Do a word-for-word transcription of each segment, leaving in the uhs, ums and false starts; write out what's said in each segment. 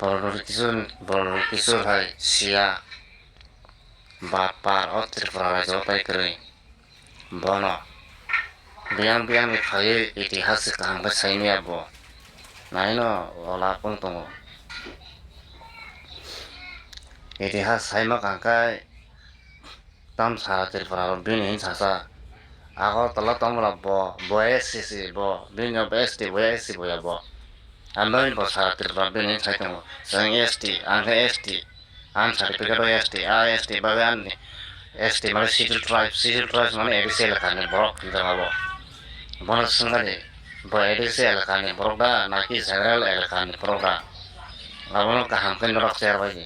Pradyot Kishore, Pradyot Kishore hai siya, bapar o Tripura rajyo tai kwrwi. Bono biyang biyang ni phaiwi itihas se kaham khe saimaya bo. Naino ola pung tongo. Itihas saima kaham khe tam sara Tripura rok bini hin sasa. Agartala tongmala bo, bo S C C bo, bini bo S T, bo S C bo ya bo. Ambai bo sara Tripura bini hin sai tongo. Chwng S T, ang khe S T. Ang certificate o S T, a S T bagwi ani S T mane Scheduled Tribe, Scheduled Tribes mane A D C elakani borok hinjak abo. Bono swngmani, bo A D C elakani borok da, naki general elakani borok da? Abono kaham khe norok cherbai di.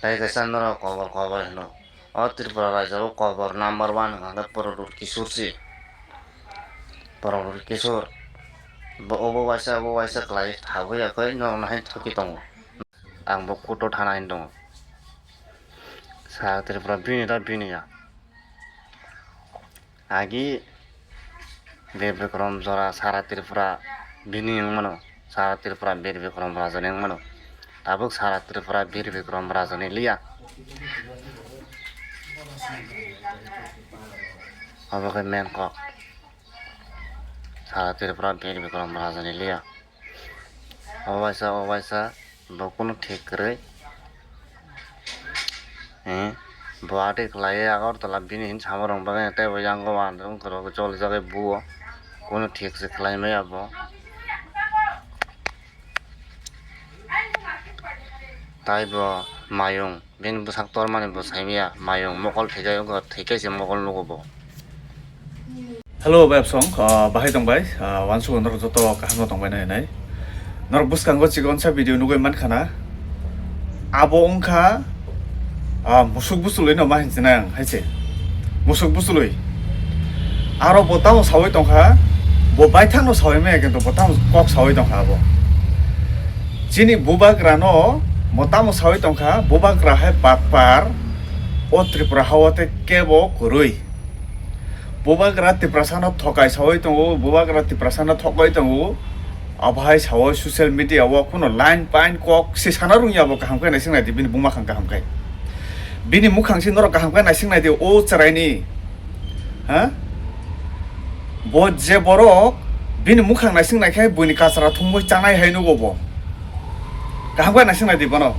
Tai kaisa norok kobor kobor hino. O Tripura rajyo o kobor number one hwnkha khe Pradyot Kishore se. Pradyot Kishore. Bo obo waisa, obo waisa khlai thago ya khe norok no hai thokwi tongo. Ang bo court o thana hin tongo. Sara Tripura bini da bini ya. Agi Bir Bikram jora sara Tripura bini wng mano, sara Tripura Bir Bikram rajani wng mano. Tabuk sara Tripura Bir Bikram rajani liya. Obo khe main kok. Sara Tripura Bir Bikram rajani liya. O waisa, o waisa, bo kunu thik kwrwi. Eh, bo atwi khlaiwi Agartala bini hin samarok bagwi tei bo yango wngkhe choli jagwi buo. Kunu thik se khlai maya bo. Tai bo mayung. Bini bwsak tormani bo saimaya, mayung mokol thwikai wngkha, thwikai se mokol nugo bo. Hello, bai absong, ah, bahai tong bai, ah, wansukgo norok joto kaham no tong bai nai nai. Norok bwskango chikonsa video nugui mankha na. Abo wngkha, ah, musuk busulwi no ma hinwi sinai ang hai se. Musuk busulwi. Aro bo tamo sawi tongkha, bo baithang no sawi maya kintu bo tamo kok sawi tongkha abo. Chini bubagra no bo tamo sawi tongkha, bubagra hai batpar o Tripura hao tei kebo kwrwi. Bubagra Tiprasa no thokai sawi tongo, bubagra Tiprasa no thokoi tongo. Abo hai sawi social media o kuno line pain kok se sana rwngya bo kaham khe naising nai di bini buma khang kaham khe. Bini mukhang se norok kaham khe naising nai di o chwrai ni. Ha? Bo je borok bini mukhang naising nai khe buini kasra thumwi chanai hai nugo bo. Kaham khe naising nai di bono.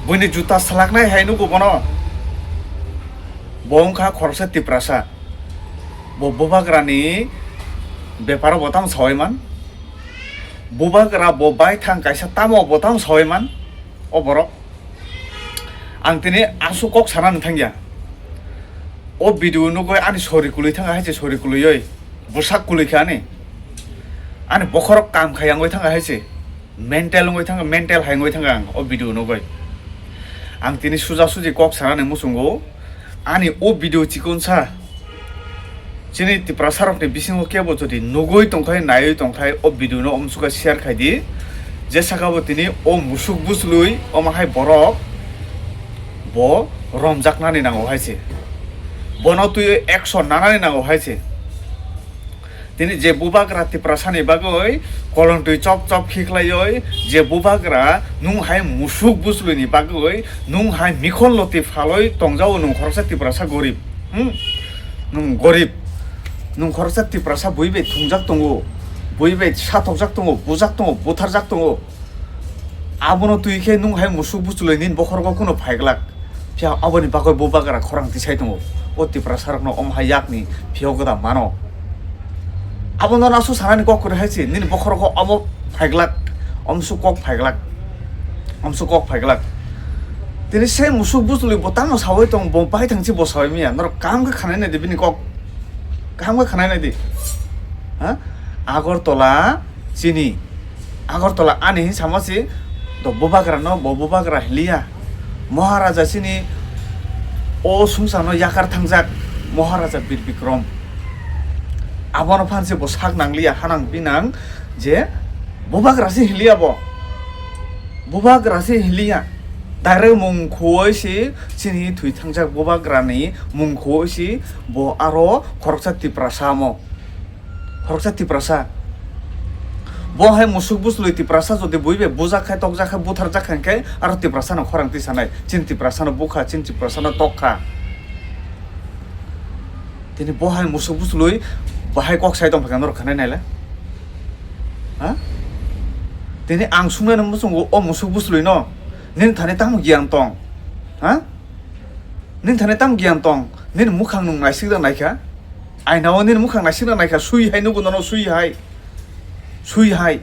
Buini juta salaknai hai nugo bono. Bo wngkha khoroksa Tiprasa. Bo bubagrani beparo bo tamo sawi man. Bubagra bo baithang kaisa tamo bo tamo sawi man. O borok. Ang tini aswk kok sana nang thangya. O video nugwi ani sori kulwi thanga hai se sori kulwi oi. Bwsak kulwi kha ani. Ani bokhorok kam khai wngwi thanga hai se. Mental wngwi thanga, mental hai wngwi thanga ang o video nugwi. Ang tini suja suji kok sana nang muchungo. Ani o video chikonsa. Chini Tiprasarokni bisingo kebo jodi nugui tongkhai, naiwi tongkhai, o video no omsukha share khai di. Je saka bo tini o musuk buslui, omo hai borok bo romjaknani nango hai se. Bono twi action nanani nango hai se. Tini je bubagra Tiprasani bagwi kolontwi chop chop khiklaioi, je bubagra nung hai musuk busluini bagwi, nung hai mikhon loti phaloi tongjao nung khoroksa Tiprasa gorib. Hmm? Nung gorib. Nung khoroksa Tiprasa bui bai thungjak tongo. Bui bai sathokjak tongo, bujak tongo, butharjak tongo. Abono twi khe nung hai musuk buchulwi nini bokhorogo kuno phaiglak. Phiya aboni bagwi bubagra khorang tisai tongo. O Tiprasarokno omo hai yakni phiyok gwda mano. Abono nasu sanani kok kwrwi hai se, nini bokhorogo omo phaiglak, omsu kok phaiglak, omsu kok phaiglak. Tini se musuk buchulwi bo tamo sawi tong, bo bai thangchi bo sawi maya. Norok kaham khe khanai nai di bini kok. Kaham khe khanai nai di. Ha? Agartala chini. Agartala ani hin sama si do bubagra no, bo bubagra hinliya. Maharaja chini o sungsar no yakar thangjak Maharaja Bir Bikram. Abono phan se bo sak nangliya, hanang binang je bubagra se hinliya bo. Bubagra se hinliya. Direct mung khuoi se chini thwi thangjak bubagra ni mung khuoi se bo aro khoroksa Tiprasa mo. Khoroksa Tiprasa. Bo hai musuk buslui Tiprasa jodi bui bai bujak khai, tokjak khai, butharjak khai hwnkhe aro Tiprasano khorang tisanai. Chini Tiprasano bukha, chini Tiprasano tokha. Tini bo hai musuk buslui bahai kok sai tongphaikha norok khanai naile. Ha? Tini ang sungnai no muchungo o musuk buslui no. Nini thani tamo giyan tong? Ha? Nini thani tamo giyan tong? Nini mukhang nung naisik da naikha? Aina o nini mukhang naisik da naikha? Sui hai nugo nono sui hai. Sui hai.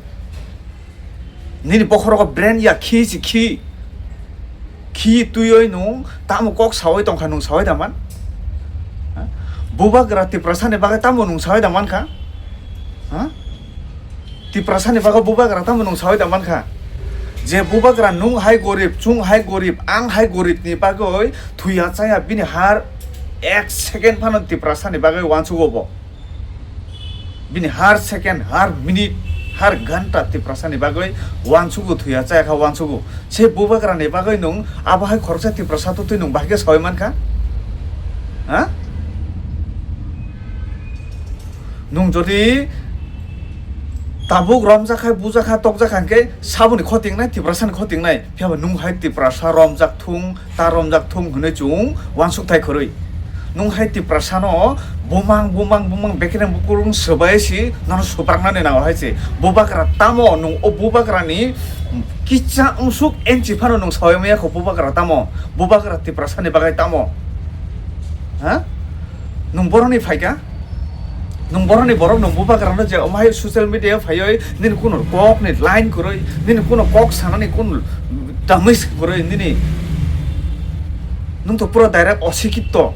Nini bokhorogo brain ya khi si khi. Khi tuioi nung tamo kok saoi tongkha nung saoi da man? Ha? Bubagra Tiprasani bagwi tamo nung saoi da mankha? Ha? Tiprasani bagwi bubagra tamo nung saoi da mankha? Je bubagra nung hai gorib, chung hai gorib, ang hai gorib ni bagwi thuya chaya bini har ek second phano Tiprasani bagwi uansugo bo. Bini har second, har minute, har ghanta Tiprasani bagwi uansugo thuya chaya kha uansugo. Se bubagrani bagwi nung abo hai khoroksa Tiprasa to twi nung bahai khe sawi mankha? Ha? Nung jodi tabuk romjak khai, bujak kha, tokjak kha hwnkhe saboni khotingnai, Tiprasani khotingnai. Phiya ba nung hai Tiprasa romjak thung, ta romjak thung hwnwi chwng uansuk thai kwrwi. Nung hai Tiprasano bumang, bumang, bumang bekereng bukurung swbai si nono swpraknani nango hai se. Bubagra tamo nung o bubagrani kicha wngsuk enchi phano nung sawi maya kho bubagra tamo? Bubagra Tiprasani bagwi tamo? Ha? Nung boroni phaikha? Nung boroni borok nung bubagrano je omo hai social media phaioi nini kuno kok ni line kwrwi, nini kuno kok sanani kun damage kwrwi nini. Nung to pura direct osikitto.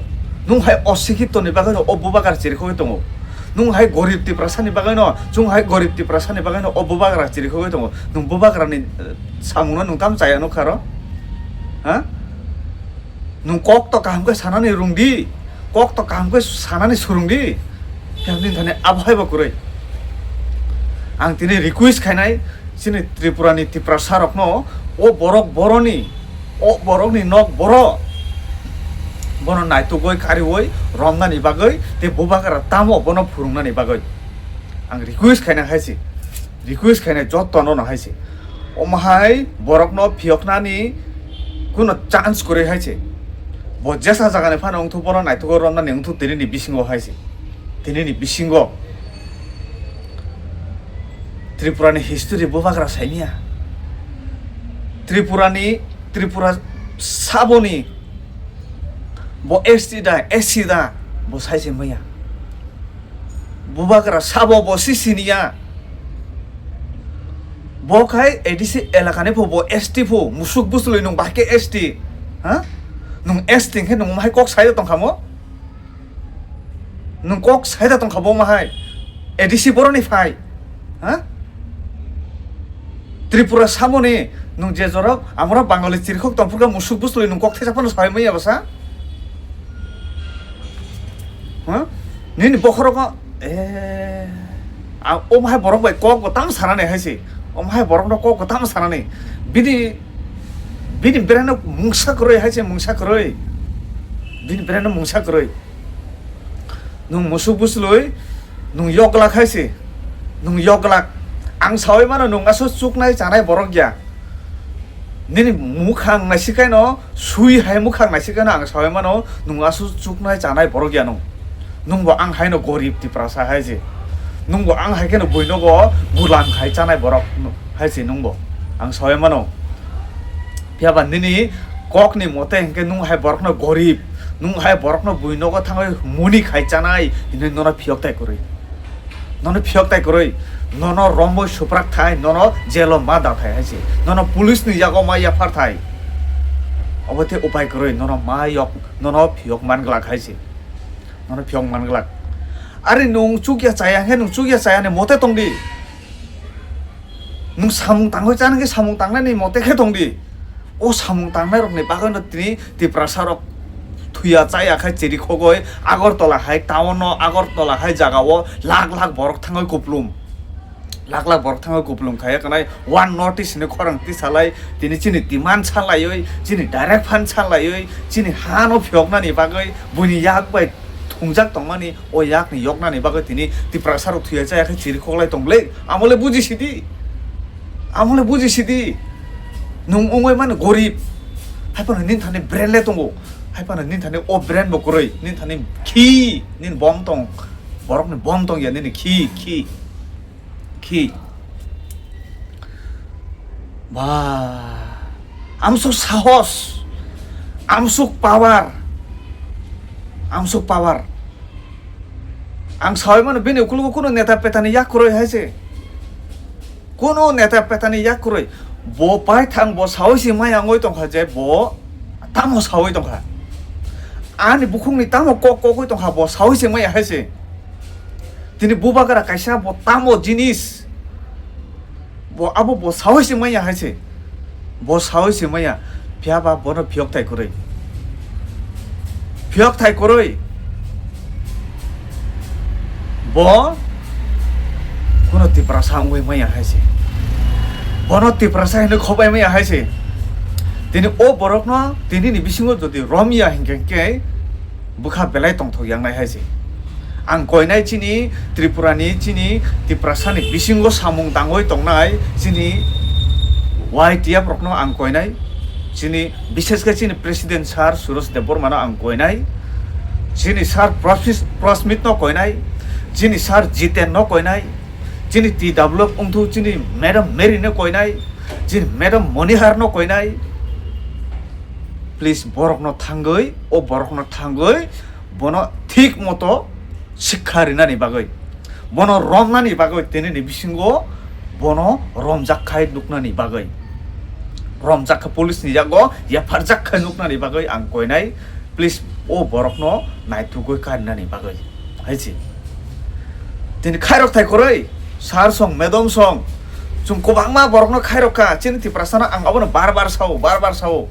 Nung hai osikitto ni bagwi no o bubagra chirikhogwi tongo. Nung hai gorib Tiprasani bagwi no, chung hai gorib Tiprasani bagwi no o bubagra chirikhogwi tongo. Nung bubagrani, eh, samungno nung tam chaya nukha ro? Ha? Nung kok to kaham khe sanani rwngdi, kok to kaham khe sanani swrwngdi. Khe nini thani abo hai bo kwrwi. Ang tini request khainai chini Tripura ni Tiprasa rokno, o borok boroni, o borok ni nok boro bono naitugwi kariwi romnani bagwi tei bubagra tamo bono phwrwngnani bagwi ang request khaina hai se, request khainai jotto no hai se. Omo hai borokno phiyoknani kuno chance kwrwi hai se. Bo jesa jagani phano wngthuk, bono naitugwi romnani wngthuk tini ni bisingo hai se. Tini ni bisingo Tripura ni history bubagra saimya. Tripura ni, Tripura saboni bo S T da, S C da, bo sai se maya. Bubagra sabo bo si siniya. Bo khai A D C elakani pho bo S T pho, musuk buslui nung bahai khe S T. Ha? Nung S T hwnkhe nung mahai kok sai tongkha mo? Nung kok sai tongkha bo mahai? A D C boroni phai. Ha? Tripura samoni nung je jorok amora Bangali chirikhok tongphurkha musuk buslui nung kok thaichak phano sai maya bwsa? Ha? Nini bokhorogo, eh, a, omo hai borok bai kok bo tamo sanani hai se. Omo hai borokno kok bo tamo sanani. Bini, bini brand no mungsa kwrwi hai se, mungsa kwrwi. Bini brand no mungsa kwrwi. Nung musuk buslui, nung yoglak hai se. Nung yoglak. Ang sawi mano nung aswk chuknai chanai borok ya. Nini mukhang naisikaino, sui hai mukhang naisikaino ang sawi mano, nung aswk chuknai chanai borok ya nung. Nungbo ang haino gorib Tiprasa hai se. Nungbo ang hai kheno buinogo gulam khai chanai borok hai se nungbo. Ang sawi mano. Phiya ba nini kokni mote hinkhe nung hai borokno gorib, nung hai borokno buinogo thangwi muni khai chanai hinwi nono phiyok tai kwrwi. Nono phiyok tai kwrwi, nono romwi suprak thai, nono jelo ma da thai hai se, nono police ni yago ma yaphar thai. Obo tei upai kwrwi, nono ma yok, nono phiyok man glak hai se, nono phiyok man glak. Ari nung chukya chaya khe nung chukya chaya ni mote tong di. Nung samung tangwi chana khe samung tangnani mote khe tong di. O samung tangnai rokni bagwi no tini Tiprasa rok thuya chaya khai chiri khogoi Agartala hai town no, Agartala hai jaga o lakh lakh borok thangwi kuplum. Lakh lakh borok thangwi kuplum khai kanai one notice ni khorang tisalai tini chini demand salaioi, chini direct fund salaioi, chini ha no phiyoknani bagwi buini yak bai Thungjak tongmani o yakni yoknani bagwi tini Tiprasa rok thuya chaya khe chiri khoklai tong le. Amo le buji sidi. Amo le buji sidi. Nwng wngwi mano gorib. Hai phano nini thani brain le tongo. Hai phano nini thani o brain bo kwrwi. Nini thani khi, nini bom tong. Borokni bom tong ya nini khi, khi. Khi. Ba. Amsuk sahos. Amsuk power. Amsuk power. Ang sawi mano bini ukologo kuno neta petani yak kwrwi hai se. Kuno neta petani yak kwrwi. Bo paithang bo sawi se maya wngwi tongkha je bo tamo sawi tongkha. Ani bukhukni tamo kok kokwi tongkha bo sawi se maya hai se. Tini bubagra kaisa bo tamo jinis. Bo abo bo sawi se maya hai se. Bo sawi se maya. Phiya ba bono phiyok thai kwrwi. Phiyok thai kwrwi. Bo kuno Tiprasa wngwi maya hai se. Bono Tiprasa hinwi khobai maya hai se. Tini o borokno tini ni bisingo jodi romya hinkhe khe bwkha belai tongthok yangnai hai se. Ang koinai chini Tripura ni, chini Tiprasa ni bisingo samung tangwi tongnai chini Y T F rokno ang koinai. Chini, bishesh khe chini President Sir Suresh Debbarma no ang koinai. Chini Sir Prasmit, Prasmit no koinai. Chini Sir Jiten no koinai. Chini T W F wngthu chini Madam Mary no koinai. Chini Madam Monihar no koinai. Please, borok no thangwi, o borok no thangwi, bono thik moto sikha rinani bagwi, bono romnani bagwi, tini ni bisingo bono romjak khai nuknani bagwi, romjak kha police ni yago yapharjak khai nuknani bagwi ang koinai. Please, o borok no naithugwi karinani bagwi. Hai se. Tini khairok thai kwrwi, sir song, madam song, chwng kwbangma borokno khairok kha, chini Tiprasa no ang abono bar bar sao, bar bar sao.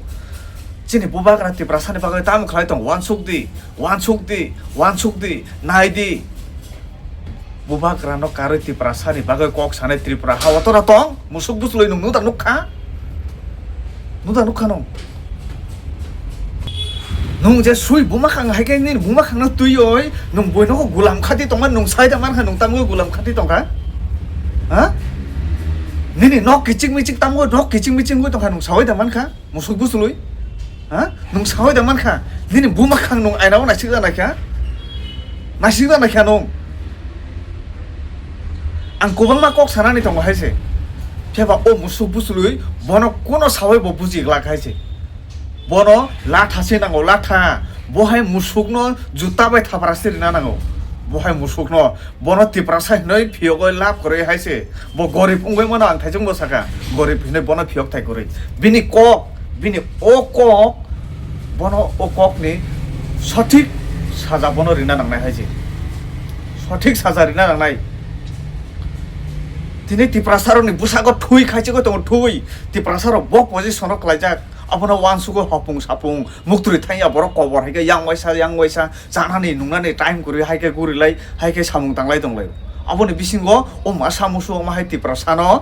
Chini bubagra Tiprasa ni bagwi tamo khlai tong, uansuk di, uansuk di, uansuk di, nai di. Bubagra no karwi Tiprasa ni bagwi kok sanai Tripura ha o tora tong, musuk buslui nwng nuda nukha. Nuda nukha nung. Nung je sui buma khang hai khe nini buma khang no twi oi, nung boi no gulam khati tongma nung sai da man kha nung tamo gulam khati tong kha. Ha? Nini nok kiching miching tamo nok kiching miching goi tong kha nung sawai da man kha. Musuk buslui. Ha? Nung sawai da man kha. Nini buma khang nung aina o naisik da naikha. Naisik da naikha nung. Ang kwbangma kok sanani tongo hai se. Phiya ba o musuk buslui bono kuno sawi bo buji glak hai se. Bono latha se nango, latha. Bo hai musukno juta bai thapra se rina nango. Bo hai musukno, bono Tiprasa hinwi phiyogwi lab kwrwi hai se. Bo gorib wngwi mano ang thaijwng bo saka. Gorib hinwi bono phiyok thai kwrwi. Bini kok, bini o kok, bono o kokni sothik saja bono rina nangnai hai se. Sothik saja rina nangnai. Tini Tiprasarokni bwskango thui khaichigwi tongo, thui. Tiprasarok bo position-o klaijak. Abono uansukgo hopung sapung, muktwi thangya borok kobor hai khe yang waisa, yang waisa, chanani nungnani time kwrwi hai khe gurilai, hai khe samung tanglai tonglai. Aboni bisingo o masa musu omo hai Tiprasano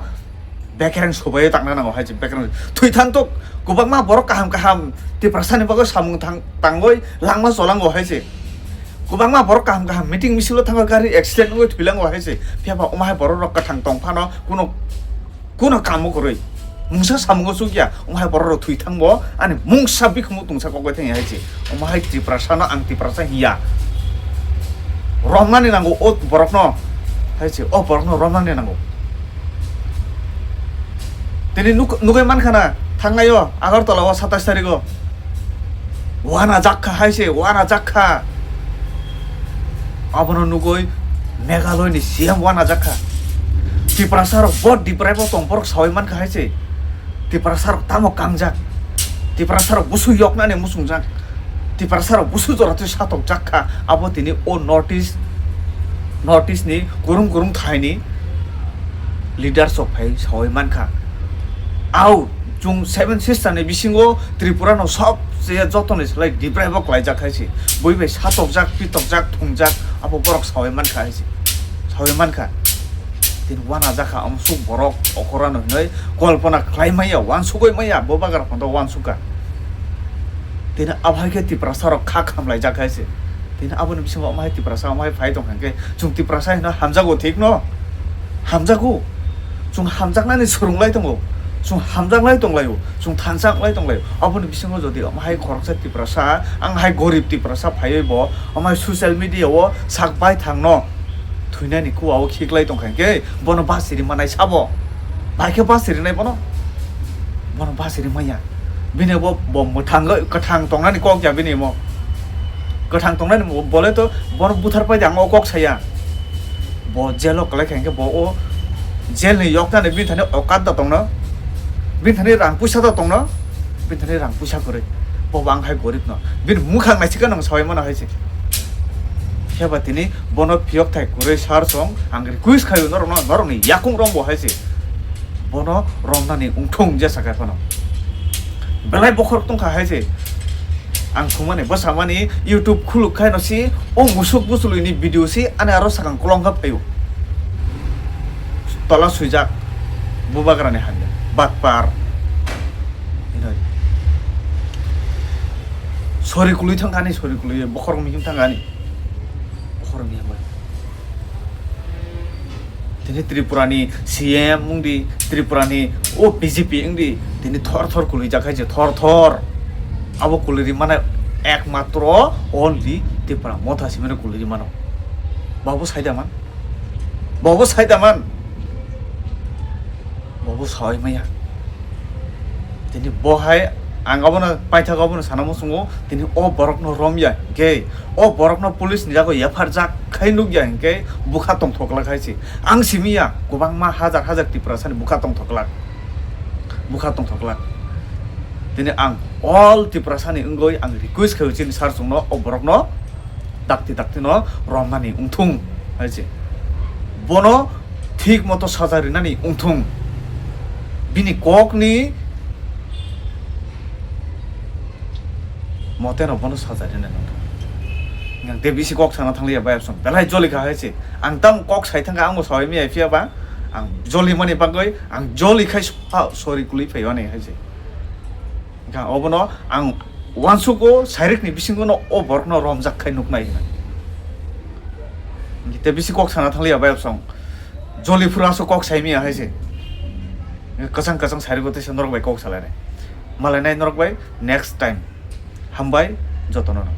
bekereng subai tangna nango hai se bekereng. Thwi thang tok, kwbangma borok kaham kaham Tiprasani bagwi samung thang-, tangwi langma cholango hai se. Kwbangma borok kaham kaham meeting misil-o thango, gari accident wngwi thwilango hai se. Phiya ba omo hai borok rok kwthang tong phano kuno, kuno kamo kwrwi. Mungsa samungo chukya, omo hai borok rok thwi thangbo ani mungsa bikhumu tungsa kok bai thangya hai se. Omo hai Tiprasano ang Tiprasa hiya. Romnani nango o borokno hai se, o borokno romnani nango. Tini nuk-, nugwi mankha na, thangnaio Agartala o satais tarigo. Wana jakha hai se, wana jakha. Abono nugwi Meghalaya ni C M wana jakha. Tiprasa rok bo deprive o tong, borok sawi mankha hai se. Tiprasa rok tamo kangjak. Tiprasa rok busu yoknani muchungjak. Tiprasa rok busu jora twi satok jakha. Abo tini o North East, North East ni kurum kurum thai ni leaders rok phai sawi mankha. Au, chwng Seven Sister ni bisingo Tripura no sobse joto ni slai deprive o klaijak hai se. Bui bai satokjak, pitokjak, thungjak, abo borok sawi mankha hai se. Sawi mankha. Tini wana jakha amsuk borok okora no hinoi kolpona khlai maya, wansugoi maya, bo bagra photo wansukha. Tini abo hai khe Tiprasa rok kha khamlaijak hai se. Aboni bisingo omo hai Tiprasa omo hai phai tong kha khe chwng Tiprasa hino hamjago, thik no? Hamjago. Chwng hamjaknani swrwng lai tongo. Chwng hamjak lai tong laio. Chwng thansa wng lai tong laio. Aboni bisingo jodi omo hai khoroksa Tiprasa, ang hai gorib Tiprasa phaiwi bo omo hai social media o sak bai thang no. Thwinani kua o khiklai tong kha khe bono bachiri manai sabo. Bai khe bachiri nai bono. Bono bachiri manya. Bini bo, bo mwthang, kwthang tongnani kok ya bini mo. Kwthang tongnani mo, bole to bono buthar pai de ang o kok saya. Bo jail o kwlai kha khe bo o jail ni yok thani bini thani okat da tongno. Bini thani rang puisa da tongno. Bini thani rang puisa kwrwi. Bo bo ang hai gorib no. Bini mukhang naisika nang sawai mano hai se. Phiya ba tini bono phiyok thai kwrwi sar song ang request khaio norok no, norok ni yakung rong bo hai se. Bono romnani ungthung jesa kha phano. Belai bokhorok tong kha hai se. Ang thumani bwsamani YouTube khuluk khai no si o musuk buchului ni video si ani aro sakang kolong kha phaio. Tola suijak bubagra ni hamya. Batpar. Inoi. Sori kului thang ani, sori kului bokhorok mihim thang ani. Bokhorok mihim bai. Tini Tripura ni C M wng di, Tripura ni o B J P wng di, tini thor thor kului jak hai je, thor thor. Abo kului ri mane ekmatro only Tipra Motha simene kului ri mano. Babu sai da man. Babu sai da man. Babu sai maya. Tini bo hai ang abono paithak abono sana muchungo, tini o borokno romya, hwnkhe o borokno police ni jago F I R jak khai nukya, hwnkhe bukha tongthok glak hai se. Ang simiya, kwbangma hajar hajar Tiprasani bukha tongthok glak, bukha tongthok glak. Tini ang all Tiprasani wngwi ang request khaio chini sir chwngno o borokno dakti dakti no romnani wngthung hai se. Bono thik moto saja rinani wngthung. Bini kokni mote no bono saja rinani wngthung. Ang de bisi kok sana thangliya bai absong belai joli kha hai se. Ang tam kok sai thangkha, ang bo sawai miya phiya ba ang joli mani bagwi ang joli khai sa-, sorry kului phai ani hai se. Kha obono ang uansukgo, sairikni bisingono o borokno romjak khai nuknai hwnwi. Tei bisi kok sana thangliya bai absong. Joli phuru aswk kok sai miya hai se. Kwchang kwchang sairikgo teisa norok bai kok salainai. Malainai norok bai next time. Hambai jotono no.